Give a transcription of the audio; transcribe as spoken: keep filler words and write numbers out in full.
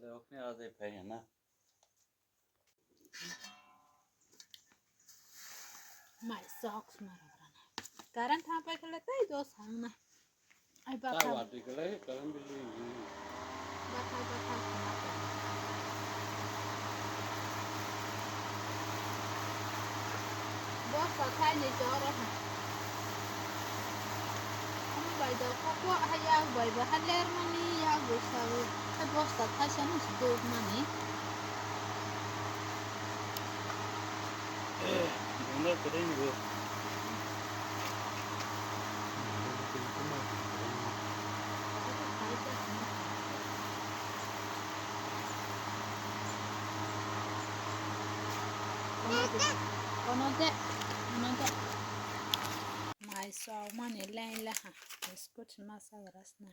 Okni aje phai na. Mai sok sma rok rana. Current ha pai khala tei dos hang na. Ai bakha. Bakha bakha. Bosta thaini jora ha. Bai da koko ha yak bai ba ha ler mani yak bai sa. Bosta thaisa no se duk mani. Bunda kwrwi ni bo. Kono de, kono de. Mai sok mani line la ha. Biscuit masa grasna.